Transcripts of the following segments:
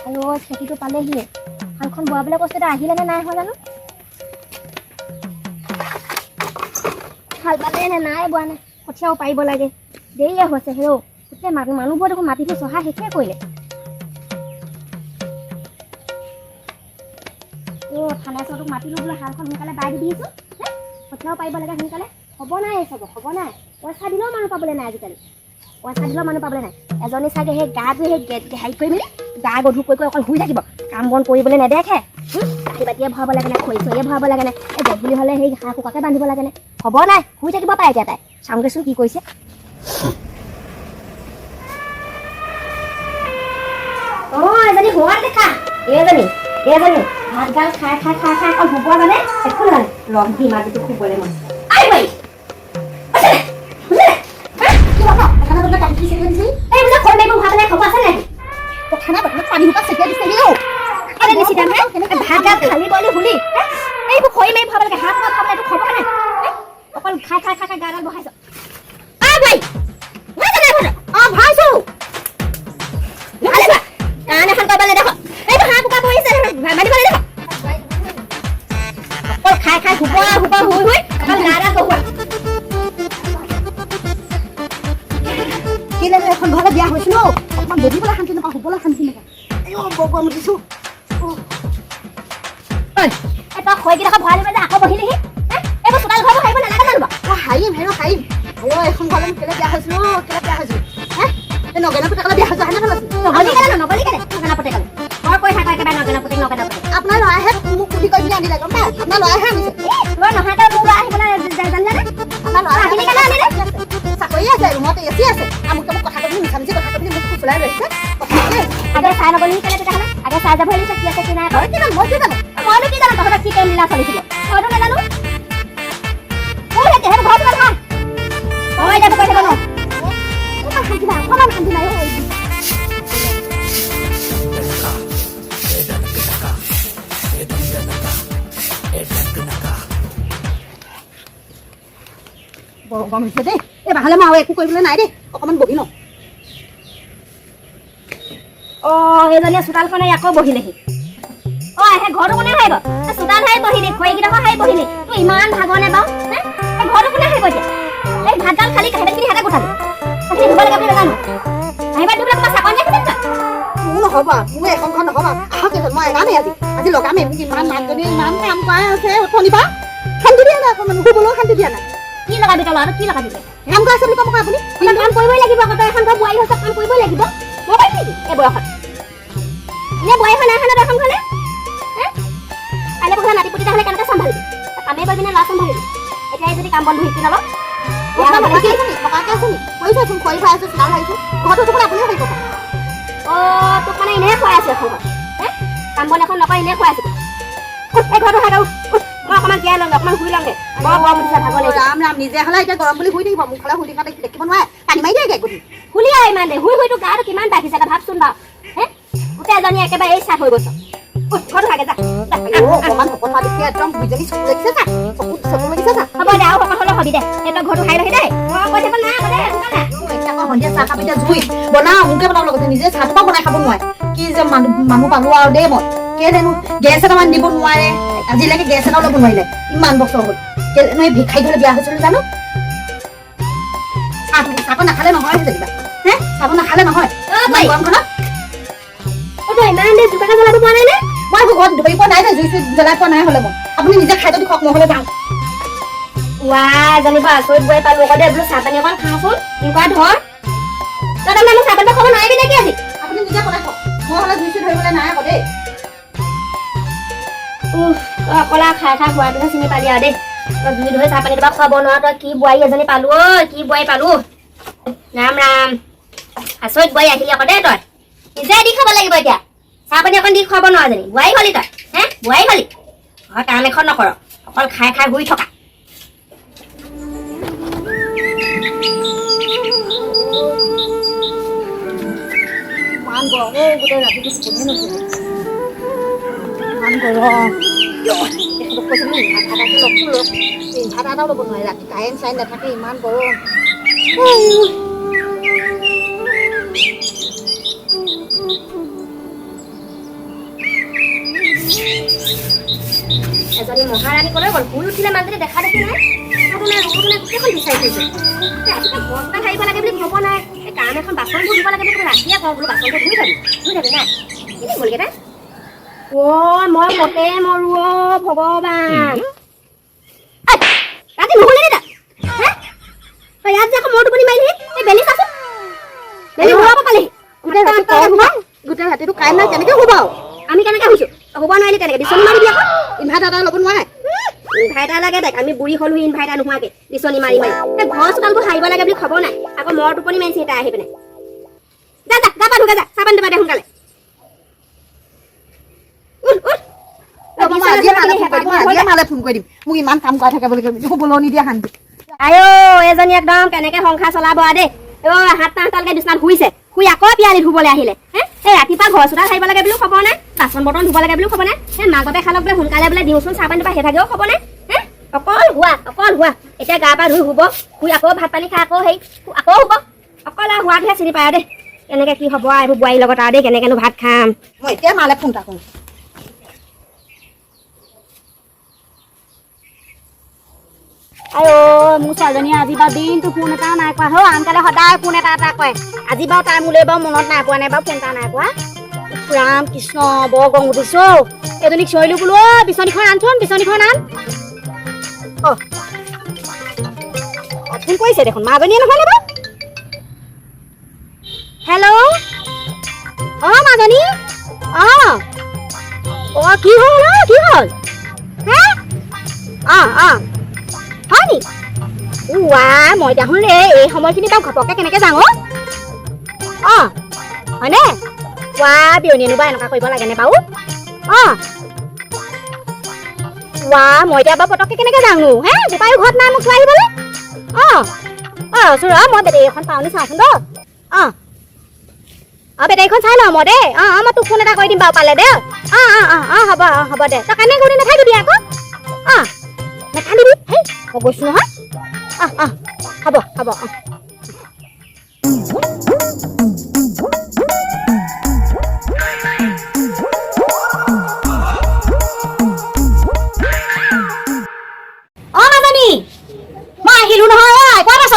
আৰু খেতিটো পালেহিয়ে, হালখন বোৱাবলৈ কৈছে, এতিয়া আহিলে নে নাই হোৱা জানো। হাল বালে নে নাই বোৱা নে কঠীয়াও পাৰিব লাগে, দেৰিয়ে হৈছে। হেৰৌ, গোটেই মানুহবোৰে দেখোন মাটিটো চহাই শেষে কৰিলে। অ' থানেশ্বৰটোক মাতিলো, বোলো হালখন সোনকালে বাই দিবিচোন, কঠীয়াও পাৰিব লাগে সোনকালে। হ'ব নাই চাগে, হ'ব নাই। পইচা দিলেও মানুহ পাবলৈ নাই আজিকালি, পইচা দিলেও মানুহ পাবলৈ নাই। এজনী চাগে সেই গাটো সেই হেৰি কৰি মেলি গা গধুৰ কৰি কৰি অকল শুই থাকিব, কাম বন কৰিবলৈ নেদেখে। কাঁহী বাতিয়ে ভৰাব লাগেনে, খৰি চৰিয়ে ভৰাব লাগেনে, এই গধূলি হ'লে সেই হাঁহ কুকুৰাকে বান্ধিব লাগেনে। হ'ব নাই, শুই থাকিব পাৰে এতিয়া তাই। চাওঁগেচোন কি কৰিছে। অঁ, এজনী হোৱা দেখা, এইজনী এইজনী ভাত গাল খাই খাই খাই খাই অকল শুব জানে, একো নাজানে। ৰং দি মাজতো শুবলৈ মন। অকল খাই খাই খাই খাই গাডাল বহাইছ। কাণ এখন কৰিব নেদেখ, এইবোৰ হাঁহ কুকুৰা পৰিছে মাতিব নেদেখ। অকল খাই খাই শুব শুব শুই শুই অকল গাডাল বহুৱা। কেলে এখন ঘৰলৈ বিয়া হৈছিলো, অকণমান বহিবলৈ শান্তি নাপাওঁ, শুবলৈ শান্তি নাপাওঁ। বৰ গৰম উঠিছো। তই খৰিকেইডোখৰ ভৰাই ল'ব যে আকৌ বহিলিহি। এইবোৰ চোতাল ঘৰবোৰ সাৰিব নালাগে জানো? অ, সাৰিম হেৰ, সাৰিম। আইঅ, এখন ঘৰলৈ কেলে বিয়া হৈছিলো, কেলে বিয়া হৈছিলো হে? এই নগেনৰ পুতেকলৈ বিয়া হৈছো, হয়নে? ভাল আছিল। নগলি কেলে, নগলি কেলে নগেনৰ পুতেকলৈ? বৰ কৈ থাক একেবাৰে নগেনৰ পুতেক, নগেনৰ পুতেক। আপোনাৰ ল'ৰাহে মোক সুধি কৰি পিনি আনিলে, গম পাই? আপোনাৰ ল'ৰাহে আনিছে। ল'ৰা নহয়, মোৰ ল'ৰা আহিবলৈ জানিলে। আপোনাৰ ল'ৰা আহিলে কেলে আনিলে? চাকৰি আছে, ৰুমত এ চি আছে। আমুক তামুক কথা কৈ পিনি, মিছা মিছি কথা কৈ পিনি মোক ফুচুলাই লৈ আহিছে। কথা আগে চাই নগলি কেলে তেতিয়াহ'লে? আগে চাই যাব লাগিছে, কি আছে কি নাই। মই কি জানো, মই কি জানো? মইনো কি জানো তহঁতৰ কি প্ৰেম লীলা চলিছিলে, মইতো নাজানো। সেইটো ঘৰটো ভাল মই এতিয়া কৈ থাকিব। অকণমান শান্তি নাই, অকণমান শান্তি নাই। বৰ গৰম হৈছে দেই। এই বাহলে মই আৰু একো কৰিবলৈ নাই দেই, অকণমান বহি লওঁ। অ, এইজনীয়ে চোতালখনে আকৌ বহিলেহি। অ, সেই ঘৰটো কোনে সাৰিব? চোতাল সাৰি বহিলি, খৰিকেইডোখৰ সাৰি বহিলি, তোৰ ইমান ভাগৰ নে বাৰু? এই ঘৰটো কোনে সাৰিব এতিয়া? এই ভাতগাল খালি, কাঁহী বাতিখিনি হাতে গোটালি, সেইখিনি ধুব লাগে বুলি নাজানো। কাঁহী বাতি ধুবলৈ ক'ৰবাত চাকৰি ৰাখিছে তই? মোৰ নহ'ব, মোৰ এখন ঘৰ নহ'ব। আহক, মই এগামেই আজি, আজি লগামেই। মোক ইমান মানুহজনী ইমান কাম কৰাই আছে, অথনিৰ পৰা শান্তি দিয়া নাই, অকণমান শুবলৈও শান্তি দিয়া নাই। কি লগাবি তই ল'ৰাটো, কি লগাবি তই? কাম কৰা আছে বুলি ক'ব আপুনি। কাম কৰিবই লাগিব আকৌ, তই এখন ঘৰ বোৱাৰী হৈছ, কাম কৰিবই লাগিব। মই পাৰিম নেকি এই বয়সত? এনে বোৱাৰী হৈ নাই হোৱা এখন ঘৰলে? কাইলৈ পৰহিলে নাতি পুতি হ'লে কেনেকৈ চম্ভালিবি? কামেই কৰিবি নে ল'ৰা চম্ভালিবি? এতিয়াই যদি কাম বন্ধ শিকি নলওঁ। থকাকে আছো নি? কৰিছোচোন, খৰি ভৰাই আছো, চোতাল সাৰিছো, ঘৰটো দেখোন আপুনিও সাৰিব। অ, তোক মানে এনেহে খুৱাই আছো এখন ঘৰ, হে? কাম বন এখন নকৰে, এনেই খুৱাই আছো। এই ঘৰটো সাৰ, মই অকণমান জীয়াই লওঁগে, অকণমান শুই লওঁগে, বৰ গৰম উঠিছে, ভাগৰ লাগিছে। ৰাম ৰাম, নিজে হ'লে এতিয়া গৰম বুলি শুই থাকিব, মোক হ'লে শুই থকা দেখিব নোৱাৰে, পানী মাৰি দিয়েগে গুটি। শুলি আৰু ইমান দেৰি শুই শুই তোৰ গাটো কিমান বাঢ়িছে তই ভাবচোন বাৰু, হে? গোটেই এজনী একেবাৰে এই চাহ হৈ গৈছ। ঘৰটো সাৰগে যা। অকণমান শকত হোৱা দেখি একদম বুইজনী চকু লাগিছে চা, চকুত চকু লাগিছে চা। হ'ব দে, আৰু শকত হ'লেও হবি দে। এই তই ঘৰটো সাৰি লহি দেই, মই কৈ থাকিব নাই আকৌ দেই, সোনকালে। এতিয়া আকৌ সন্ধিয়া চাহ খাব, এতিয়া জুই বনাওঁ, মোকে বনাব লগতে, নিজে চাহটো পৰা বনাই খাব নোৱাৰে। কি যে মানুহ মানুহ পালো আৰু দেই মই। কেলেনো গেছ এটামান দিব নোৱাৰে? আজিলৈকে গেছ এটাও ল'ব নোৱাৰিলে, ইমান বছৰ হ'ল। কেলেনো এই ভিক্ষাৰী ঘৰলৈ বিয়া হৈছিলো জানো? চাহ চাহকণ নাখালে নহয় যেনিবা, হে? চাহকণ নাখালে নহয় গৰমখনত। ইমান দেৰি জোকাকে জ্বলাব পৰা নাই নে? মই এইবোৰ ঘৰত ধৰি পোৱা নাই, জুই চুই জ্বলাই পোৱা নাই। হ'লে মই আপুনি নিজে খাই যদি খাওক, মই হ'লে যাওঁ। ৱা, এজনী পৰা আচৰিত বোৱাৰী পালো আকৌ দেই। বোলো চাহ পানী অকণ খাওঁচোন, এনেকুৱা ধৰ। তই তাৰমানে মোক চাহ পানী খাব নোৱাৰিবি নেকি আজি? আপুনি নিজে বনাই খাওক, মই হ'লে জুই চুই ধৰিবলৈ নাই আকৌ দেই। উফ, তই অকল আৰু খাই খাই খোৱাটোহে চিনি পালি আৰু দেই। তই জুই ধৰি চাহ পানী এটাৰ খুৱাব নোৱাৰ। তই কি বোৱাৰী এজনী পালো ঐ, কি বোৱাৰী পালো, ৰাম ৰাম। আচৰিত বোৱাৰী আহিলি আকৌ দেই। তই নিজে দি খাব লাগিব এতিয়া, চাহ পানী অকণ দি খুৱাব নোৱাৰজনী বোৱাৰী হলি তই, হে? বোৱাৰী হলি ঘৰৰ কাম এখন নকৰ, অকল খাই খাই শুই থকা। ইমান গৰম, গোটেই ৰাতিটো টোপনিয়ে নধৰিলে, ইমান গৰম। তেখেতক কৈছিলোঁ ইনভাৰ্টাৰ লওকচোন, লওক। ইনভাৰ্টাৰ এটাও ল'ব নোৱাৰে, ৰাতি কাৰেণ্ট চাৰেণ্ট নাথাকে, ইমান গৰম। এজনী মহাৰাণী কলৈ গ'ল? শুই উঠিলে মানুহজনী দেখা দেখি নাই। ৰুমতো নাই, ৰুমতো নাই, গোটেইখন বিচাৰি ফুৰিছে। এই ৰাতিপুৱা ঘৰ চোতাল সাৰিব লাগে বুলি খবৰ নাই। এই কাম এখন, বাচনবোৰ ধুব লাগে বুলি ক'লে ৰাতিয়ে কওঁ বোলো বাচনবোৰ ধুই থবি, ধুই থবি, নাই। কেনি গ'লগে তাই? অ' মই কতে মৰো অ' ভগৱান। ঐ, ৰাতি নুশুলি নি তই? হে? তই ইয়াত যে আকৌ মোৰ টোপনি মাৰিলিহি, এই বেলি চাচোন। বেলি মূৰৰ পৰা পালেহি। গোটেই ৰাতি কাৰেণ্ট নাই, গোটেই ৰাতিটো কাৰেণ্ট নাই, কেনেকে শুব আৰু? আমি কেনেকে শুইছো? তই শুব নোৱাৰিলি তেনেকে, বিচনী মাৰিবি আকৌ। ইনভাৰ্টাৰ এটা ল'ব নোৱাৰে? ইনভাৰ্টাৰ লাগে তাইক। আমি বুঢ়ী হ'লো, ইনভাৰ্টাৰ নোহোৱাকে বিচনী মাৰি মাৰি। এই ঘৰ চোতালবোৰ সাৰিব লাগে বুলি খবৰ নাই। আকৌ মৰ টোপনি মাৰিছে তাই আহি পিনে। যা যা, গা পা ধুগে যা, চাহ পানী দিবা দে সোনকালে। উঠ উঠ। মই আজিয়ে মালে ফোন কৰি দিম, মই আজিয়ে মালে ফোন কৰি দিম। মোক ইমান কাম কৰাই থাকে বুলি কৈ শুবলৈ নিদিয়া শান্তি। আইঅ, এইজনী একদম কেনেকে সংসাৰ চলাব আৰু দেই। অ, 7টা 8টালৈকে বিচনাত শুইছে, শুই আকৌ পিয়ালিত শুবলৈ আহিলে। হে, এই ৰাতিপুৱা ঘৰ চোতাল সাৰিব লাগে বুলিও খবৰ নাই, বাচন বৰ্তন ধুব লাগে বুলিও খবৰ নাই। হে, মাক বাপে খালক বোলে সোনকালে বোলে দিওঁচোন চাহ পানী দিবা, সেই ভাগেও খবৰ নাই। হে, অকল হোৱা, অকল হোৱা। এতিয়া গা পা ধুই শুব, শুই আকৌ ভাত পানী খাই আকৌ হেৰি আকৌ শুব। অকল আৰু হোৱাটোহে চিনি পায় আৰু দেই। কেনেকে কি হ'ব আৰু এইবোৰ বোৱাৰীৰ লগত আৰু দেই, কেনেকেনো ভাত খাম। মই এতিয়া মালে ফোন এটা কৰোঁ। আই অ', মোৰ ছোৱালীজনীয়ে আজি বাৰু দিনটো ফোন এটাও নাই কৰা। হৌ, আনকালে সদায় ফোন এটা এটা কৰে। আজি বাৰু তাই মোলৈ বাৰু মনত নাই পোৱা নাই বাৰু, ফোন এটা নাই কৰা। উফ, ৰাম কৃষ্ণ, বৰ গৰম উঠিছে অ'। এজনীক চিঞৰিলো বোলো, অ' বিচনীখন আনচোন, বিচনীখন আন। অ', অ, ফোন কৰিছে দেখোন, মাজনীয়ে নহয়নে বাৰু? হেল্ল', অ' মাজনী, অ' অ' কি হ'ল অ', কি হ'ল হে? অ' অ' হয় নি? উৱা, মই দেখোন এই সময়খিনি বাৰু ঘপককে কেনেকে যাওঁ অ'? অ' হয়নে? ৱা, বিয়নীয়েনো বাৰু এনেকুৱা কৰিব লাগেনে বাৰু? অ' ৱা, মই এতিয়া বাৰু পটককে কেনেকে যাওঁনো? হে, বোপায়ো ঘৰত নাই মোক থৈ আহিবলৈ। অ' অ' ৰচোন ৰ, মই বেটেৰী এখন পাওঁ নি চাওঁচোন ৰ। অ' অ' বেটেৰীখন চাই লওঁ মই দেই। অ' অ' মই তোক ফোন এটা কৰি দিম বাৰু পালে দেই। অ' অ' অ' অ' হ'ব, অ' হ'ব দে। তই কান্দি কুন্দি নাথাকিবি আকৌ। অ' নাকান্দিবি, হেই মই গৈছো নহয়। অ' অ' হ'ব হ'ব। অ' অ' মাজনী, মই আহিলো নহয়। ঐ, ক'ত আছ?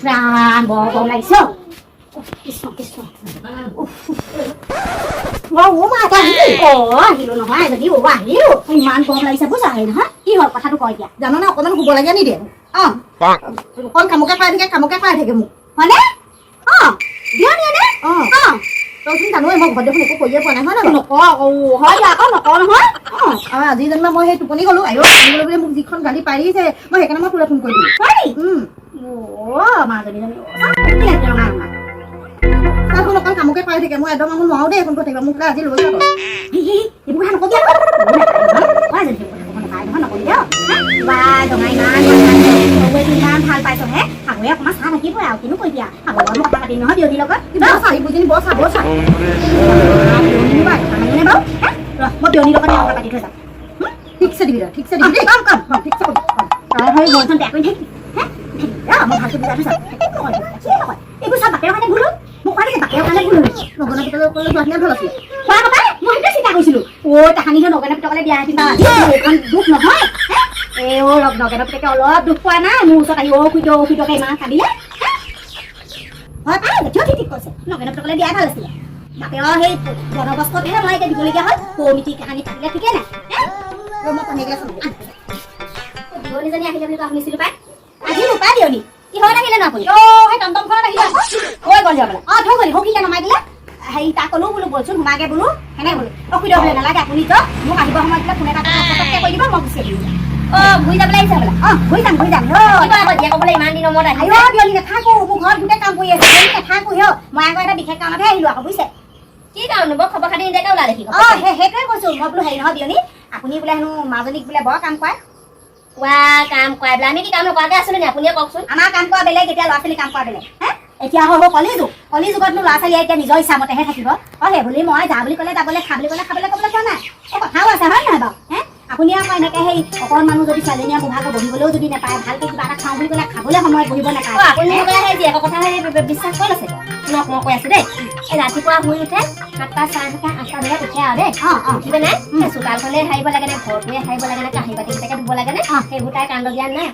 ৰাম, বৰ গৰম লাগিছে অ'। উফ, কৃষ্ণ কৃষ্ণ। উফ, অ মা, তই আহিলি? অ' আহিলো নহয় এজনী, অ' আহিলো। ইমান গৰম লাগিছে বুজিছা। হেৰি নহয়, কি হ'ল কথাটো কয় এতিয়া। জাননে, অকণমান শুব লাগে নিদিয়ে। অ' অকণ কামকে কৰাই থাকে, কামকে কৰাই থাকে মোক। হয়নে? অ' বিয়নীয়ে নে? অ' অ' তইচোন জানই, মই ঘৰত দেখোন একো কৰিয়ে পোৱা নাই, হয় নহয় বাৰু? নকওঁ আকৌ, হয় দিয়া আকৌ, নকওঁ নহয়। অ' আৰু আজি যেনিবা মই সেই টোপনি গ'লো, আইঅ, টোপনি গ'লো বুলি মোক যিখন গালি পাৰিছে, মই সেইকাৰণে মই তোলৈ ফোন কৰি দিলোঁ। হয় নি? উম। অ' মাজনী জনী, কি লাগিছে ৰঙা ৰঙা? তাইচোন অকল কামকে কৰাই থাকে, মই একদম আৰু নোৱাৰো দেই এইখন কৰি থাকিব। মোক বোলে আজি লৈ যা তই। হি, হি, এইবোৰ কথা নকবি আকৌ। হয় জানো, সেইবোৰ কথা ক'ব নাপায় নহয়, নকবি দিয়ক। বা জঙাই ইমান শাহুৱেটো ইমান ভাল পাইছ হে। শাহুৱে অকণমান চাহ থাকিবই আৰু, কিনো কৰিবি আৰু। শাহুৰ লগত মই কথা পাতিম নহয় বিয়নীৰ লগত। বৰ চা, এইবোৰজনী বৰ চা, বৰ চা। বিয়নীনো বাৰু এনেকুৱা মানুহনে বাৰু? হে? ৰ, মই বিয়নীৰ লগত কথা পাতি থৈ যাম। ঠিকছে দিবি তই, ঠিকছে দিবি দেই। কম কম। অ, ঠিকছে কবি, কম। তই হয় মনচন বেয়া কৰি নাথাকিবি। হে? ৰ, মই ভালকে বুজাই থৈ যাম। একো নকয়, একো নকয়। এইবোৰ চব বাপেৰৰ কাৰণে ভুল হ'ল। মোক কোৱা দিছে, বাপেৰৰ কাৰণে ভুল হ'ল। নগেনৰ পিতলৈ যোৱাখিনিয়ে ভাল আছিলে। খোৱা কথা, মই সেইটোৱে চিন্তা কৰিছিলো। অ' তাহানি সেই নগেনৰ পিতকলে বিয়া হেঁতেন বাৰু আজি মোৰ এইখন দুখ নহয়। হে? এ অ' ৰব, নগেনৰ পিতেকে অলপ দুখ পোৱা নাই মোৰ ওচৰত আহি অ' খুইদ, অ' খুইদকে ইমান কান্দিলে। হে? হয় পাই, কিয় ঠিক ঠিক কৈছে, নগেনৰ পিতকলে বিয়াই ভাল আছিলে। বাপেৰৰ সেই বনবস্ত্ৰটোহে মই এতিয়া দিবলগীয়া হ'ল। কমিটি কাহানি পাতিলে ঠিকে নাই। হে? ৰ, মই পানী এগিলাচ আনোগে। বিয়নীজনী আহিলে বুলি কোৱা শুনিছিলো পাই। আহিলো পাই বিয়নী। কিহত আহিলে নো আপুনি? অ, সেই টমটমখনত আহিলে আকৌ। কৈ গ'ল যাবলৈ। অ, থৈ গ'লি, সৌখিতে নমাই দিলে। হেৰি তাক ক'লো বোলো বলচোন সোমাগে বোলো, সেনেকে বোলো। অ, খুইদেউ বোলে নালাগে, আপুনি যাওক, মোক আহিব সময়ত বোলে ফোন এটা পটককে কৰি দিব, মই গুচি আহিম। অ, ঘূৰি যাবলৈ আহিছে বোলে। অ, ঘূৰি যাম, ঘূৰি যাম। অ, কিবা আকৌ জীয়েকক বোলে ইমান দিনৰ মূৰত আহিছে। আইঅ, বিয়নী নাথাকো, মোৰ ঘৰত গোটেই কাম কৰি আছে, বিয়নী নাথাকো। হ, মই আকৌ এটা বিশেষ কাৰণতহে আহিলো আকৌ বুজিছে। কি কাৰণ নো? বৰ খবৰ খাতি নিদিয়াকে ওলালে সি। অ, সেইটোৱে কৈছো মই বোলো। হেৰি নহয় বিয়নী, আপুনি বোলে হেনো মাজনীক বোলে বৰ কাম কৰায়। ৱা, কাম কৰাই বোলে, আমি কি কাম নকৰাকে আছিলো নি? আপুনিয়ে কওকচোন। আমাৰ কাম কৰা বেলেগ, এতিয়া ল'ৰা ছোৱালী কাম কৰা বেলেগ। হে, এতিয়া হৈ হ'ল কলিযুগ। কলিযুগতনো ল'ৰা ছোৱালীয়ে এতিয়া নিজৰ ইচ্ছামতেহে থাকিব। অ, সেই বুলি মই যা বুলি ক'লে যাবলৈ, খা বুলি ক'লে খাবলৈ ক'বলৈ কোৱা নাই। এই কথাও আছে, হয় নহয় বাৰু? হে, আপুনি আকৌ এনেকে সেই অকণ মানুহ যদি ছোৱালীজনীয়ে মোৰ বহিবলৈও যদি নাপায়, ভালকে কিবা এটা খাওঁ বুলি ক'লে খাবলৈ সময়ত বহিব নাপায়। আপুনি সেই জীয়েকৰ কথা সেই বিশ্বাস কৰি লৈছে। শুনক, মই কৈ আছো দেই, এই ৰাতিপুৱা শুই উঠে 7টা, 7:30, 8টা বজাত উঠে আৰু দেই। উঠি পেলাই চোতালখনে সাৰিব লাগে নে ঘৰটোৱে সাৰিব লাগে নে কাঁহী বাতিকেইটাকে ধুব লাগে নে, সেইবোৰ তাই কাণ্ড জ্ঞান নাই।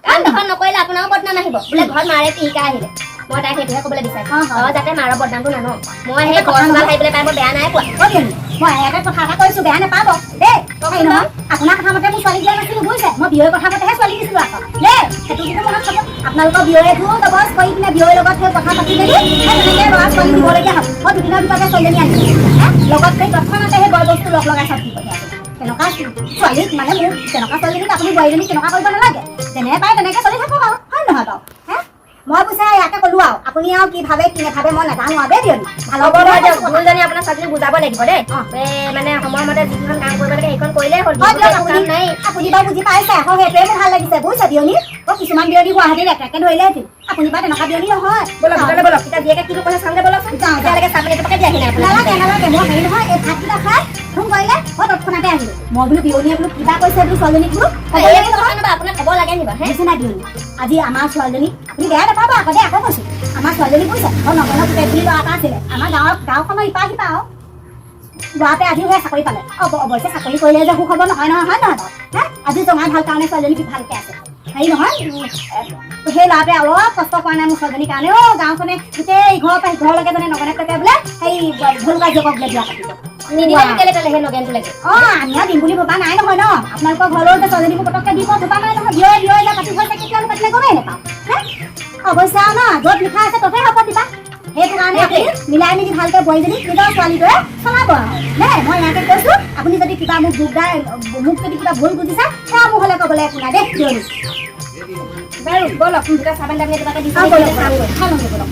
কাম দুখন নকৰিলে আপোনাৰো বদনাম আহিব, বোলে ঘৰত মাৰে শিকা আহিলে। মই তাইক সেইটোহে ক'বলৈ বিচাৰিছো, যাতে মাৰৰ বদনামটো নানো। মই সেই ঘৰ চোতাল সাৰিবলৈ পাই মই বেয়া নাই পোৱা। মই এটা কথা এটা কৈছো, বেয়া নাপাব দেই। নহয়, আপোনাৰ কথা মতে মোৰ ছোৱালী দিয়া নাছিলো, বুজিছে? মই বিয়ৈৰ কথা মতেহে ছোৱালী দিছিলো আকৌ দেই। সেইটো কিন্তু মনত থ'ব, আপোনালোকৰ বিয়ৈয়ে দবজ কৰি কিনে বিয়ৈৰ লগত সেই কথা পাতি মেলি সেই তেনেকে ল'ৰা ছোৱালী দিবলগীয়া হ'ল। মই দুদিনৰ ভিতৰতে ছোৱালীজনী আনিছো, লগত সেই তৎক্ষণাতে সেই বয় বস্তু লগ লগাই চব দি পঠিয়াইছো। তেনেকুৱা ছোৱালীক মানে মোৰ তেনেকুৱা ছোৱালীজনীক আপুনি বোৱাৰীজনীক তেনেকুৱা কৰিব নালাগে, যেনে পায় তেনেকে চলি থাকক আৰু, হয় নহয় বাৰু? হে, মই বুজিছে ইয়াকে ক'লো আৰু, আপুনি আৰু কি ভাবে কি নাভাবে মই নাজানো আৰু দেই দিয়নি। ভাল হ'ব দিয়ক, ভুলজনী আপোনাৰ ছোৱালীজনীক বুজাব লাগিব দেই। এই মানে সময়মতে যিকেইখন কাম কৰিব লাগে সেইখন কৰিলেই হ'ল। নাই, আপুনি বাৰু বুজি পাইছে, হয়, সেইটোৱে মোৰ ভাল লাগিছে, বুজিছে বিয়নী? অ, কিছুমান বিয়নী গুৱাহাটীত একেকে ধৰিলেহেঁতেন, আপুনি বাৰু তেনেকুৱা বিয়নী নহয়। ব'লক ভিতৰলৈ ব'লক, এতিয়া জীয়েকে কিনো কৈছে চাওঁগে ব'লকচোন। এতিয়ালৈকে চাহ পানী এটোপাকে দিয়াহি নাই। নালাগে নালাগে, মই হেৰি নহয়, এই ভাতকেইটা খাই ফোন কৰিলে মই তৎক্ষণাতে আহিলো। মই বোলো বিয়নীয়ে বোলো কিবা কৈছে বোলো ছোৱালীজনীক বোলো আপোনাক ক'ব লাগে নি বাৰু? বুজিছে নাই বিয়নী, আজি আমাৰ ছোৱালীজনী, আপুনি বেয়া নাপাব আকৌ দেই, আকৌ কৈছো, আমাৰ ছোৱালীজনী বুজিছে, অ, নগনৰ পুতেক বুলি ল'ৰা এটা আছিলে আমাৰ গাঁৱৰ, গাঁওখনৰ ইপা সিপা আৰু ল'ৰাটোৱে আজিও সেই চাকৰি পালে। অৱশ্যে চাকৰি কৰিলে যে সুখ হ'ব নহয় নহয়, হয় নহয় বাৰু? হে, আজি জঙাই ভাল কাৰণে ছোৱালীজনী ভালকে আছে। হেৰি নহয়, সেই ল'ৰাটোৱে অলপ কষ্ট কৰা নাই মোৰ ছোৱালীজনীৰ কাৰণে। অ, গাঁওখনে গোটেই ইঘৰৰ পৰা সিঘৰলৈকে মানে নগনে পেকে বোলে সেই ভলুকা জীয়েকক বোলে বিয়া পাতিব। অ, আমিও দিম বুলি ভবা নাই নহয় ন, আপোনালোকৰ ঘৰলৈও যে ছোৱালীজনীক পটককে দিব ভবা নাই নহয়। বিয়ৈ বিয়ৈ যে পাতিব চাগে, কিয়নো পাতিলে গমেই নাপাওঁ। হে, অৱশ্যে আৰু ন, য'ত লিখা আছে ত'তে হ'ব দিবা। সেইটো কাৰণে আপুনি মিলাই মিলি ভালকে বোৱাৰীজনীক নিজৰ ছোৱালীৰ দৰে চলাব আৰু দেই। মই ইয়াকে কৈছো, আপুনি যদি কিবা মোক দুখ মোক যদি কিবা ভুল বুজিছে, সেয়া মোৰ হ'লে ক'বলৈ একো নাই দেই বিয়নী। বাৰু ব'লক, দুটা চাহ পানী আপুনি এটোপাকে দিছে। ব'লক।